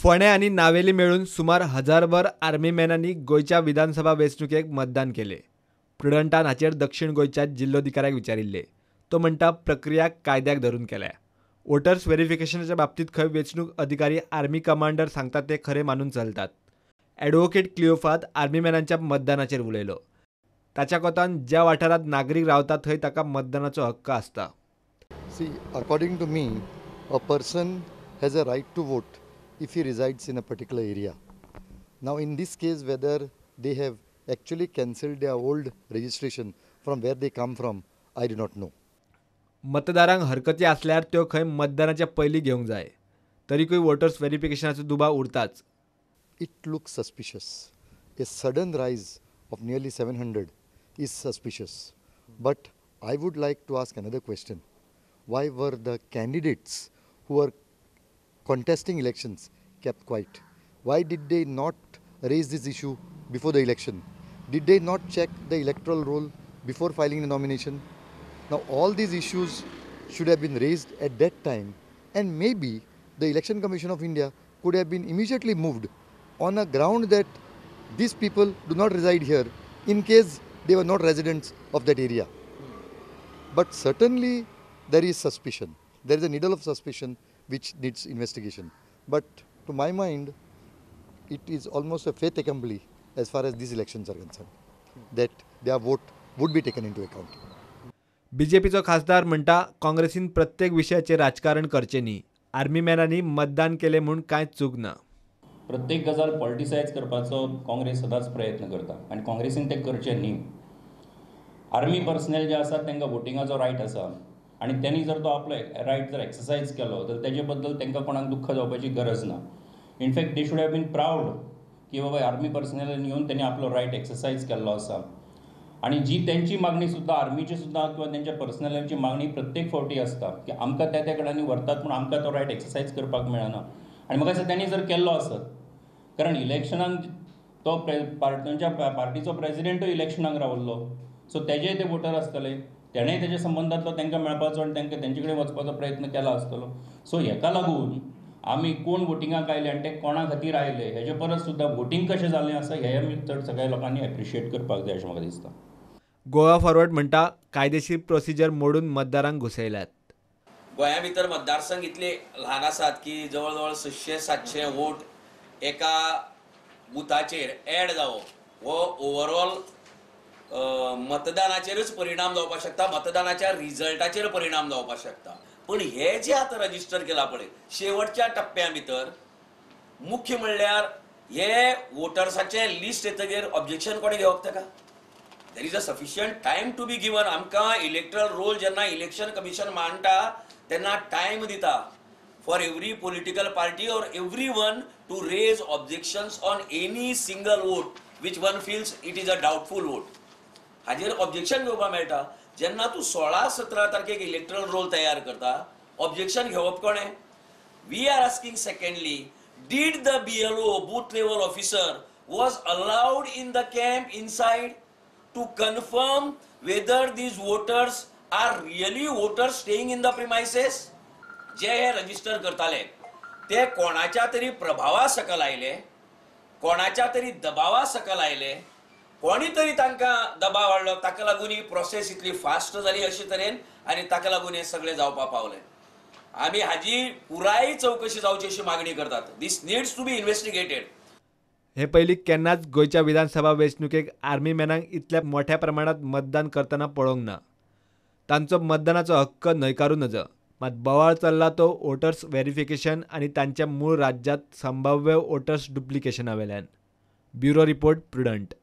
फोंडें आनी नावेली मेळून सुमार 1000 आर्मीमॅनांनी गोंयच्या विधानसभा वेंचणुकेक मतदान केलें. प्रुडंटान हाचेर दक्षिण गोंयच्या जिल्लोधिकाऱ्याक विचारिल्लें. तो म्हणटा, प्रक्रिया कायद्याक धरून केल्या. वोटर्स व्हेरिफिकेशनाच्या बाबतींत खंय वेंचणूक अधिकारी आर्मी कमांडर सांगता ते खरें मानून चलतात. ॲडव्होकेट क्लिओफात आर्मीमॅनांच्या मतदानाचेर उलयलो. ताच्या कोतान ज्या वाठारांत नागरीक रावता थंय ताका मतदानाचो हक्क आसता. See, according to me, a person has a right to vote if he resides in a particular area. Now in this case, whether they have actually cancelled their old registration from where they come from, I do not know. मतदारांक हरकती आसल्यार त्यो खंय मतदानाच्या पयलीं घेवंक जाय. तरीकूय वोटर्स व्हेरिफिकेशनाचो दुबाव उरताच. It looks suspicious. A sudden rise of nearly 700 is suspicious. But I would like to ask another question. Why were the candidates who were contesting elections kept quiet? Why did they not raise this issue before the election? Did they not check the electoral roll before filing the nomination? Now all these issues should have been raised at that time, and maybe the Election Commission of India could have been immediately moved on a ground that these people do not reside here in case they were not residents of that area. But certainly there is suspicion. There is a needle of suspicion which needs investigation. But to my mind, it is almost a fait accompli as far as these elections are concerned, that their vote would be taken into account. बीजेपीचो खासदार म्हणटा, काँग्रेसीन प्रत्येक विशयाचेर राजकारण करचें न्ही. आर्मीमॅनांनी मतदान केलें म्हूण कांय चूक ना. प्रत्येक गजाल पॉलिटिसायज करपाचो काँग्रेस सदांच प्रयत्न करता आनी काँग्रेसीन तें करचें न्ही. आर्मी पर्सनल जे आसात तांकां वोटिंगाचो रायट आसा आनी त्यांनी जर तो आपलो रायट जर एक्सरसायज केलो तर तेजे बद्दल तांकां कोणाक दुख्ख जावपाची गरज ना. In fact they should have been proud की बाबा आर्मी पर्सनलान येवन त्यांनी आपलो रायट एक्सरसायज केल्लो आसा. आनी जी तेंची मागणी सुद्दां आर्मीची सुद्दां किंवा तेंच्या पर्सनलांची मागणी प्रत्येक फावटी आसता की आमकां त्या त्या कडेन व्हरतात पूण आमकां तो रायट एक्सरसायज करपाक मेळना. आनी म्हाका दिसता त्यांनी जर केल्लो आसत, कारण इलेक्शनाक तो तांच्या पार्टीचो प्रेजिडेंटूय इलेक्शनाक रावल्लो, सो तेजेय ते वोटर आसतले, तेणेय तेज्या संबंदांतलो तांकां मेळपाचो आनी तांकां तेंचे कडेन वचपाचो प्रयत्न केला आसतलो. सो हेका लागून आमी कोण वोटिंगाक आयले आनी ते कोणा खातीर आयले हेजे परस सुद्दां वोटींग कशें जालें आसा हें आमी चड सगळ्या लोकांनी एप्रिशिएट करपाक जाय अशें म्हाका दिसता. गोवा फॉरवर्ड म्हणटा, कायदेशीर प्रोसिजर मोडून मतदारांक घुसयल्यात. गोंया भितर मतदारसंघ इतले ल्हान आसात की जवळ जवळ 600-700 वोट एका बुथाचेर एड जावप हो ओवरऑल मतदानाचेरच परिणाम जावपाक शकता, मतदानाच्या रिजल्टाचेर परिणाम जावपाक शकता. पूण हे जे आतां रजिस्टर केला पळय शेवटच्या टप्प्या भितर, मुख्य म्हणल्यार हे वोटर्साचे लिस्ट येतगीर ऑब्जेक्शन कोणें घेवप ताका? There is a sufficient time to be given. आमकां इलेक्ट्रल रोल जेन्ना इलेक्शन कमिशन मांडटा तेन्ना टायम दिता for every political party or every one to raise objections on any single vote which one feels it is a doubtful vote. हाजेर objection घेवपाक मेळटा. जेन्ना तूं 16-17 तारखेक इलेक्ट्रल रोल तयार करता, ऑब्जेक्शन घेवप कोणें? We are asking secondly, did the BLO, booth level officer, was allowed in the camp inside to confirm whether these voters are really voters staying in the premises? जे हे register करताले ते कोणाच्या तरी प्रभावा सकल आयले, कोणाच्या तरी दबावा सकल आयले, कोणी तरी तांकां दबाव हाडलो, ताका लागून ही प्रोसेस इतली फास्ट जाली अशे तरेन आनी ताका लागून हें सगळें जावपाक पावलें. आमी हाजी पुराय चवकशी जावची अशी मागणी करतात. This needs to be investigated. हे पयलीं केन्नाच गोंयच्या विधानसभा वेंचणुकेक आर्मीमॅनांक इतल्या मोठ्या प्रमाणांत मतदान करतना पळोवंक ना. तांचो मतदानाचो हक्क न्हयकारूं नजो. मात बोवाळ चल्ला तो वोटर्स व्हेरिफिकेशन आनी तांच्या मूळ राज्यांत संभाव्य वोटर्स डुप्लिकेशना वेल्यान. Bureau report, Prudent.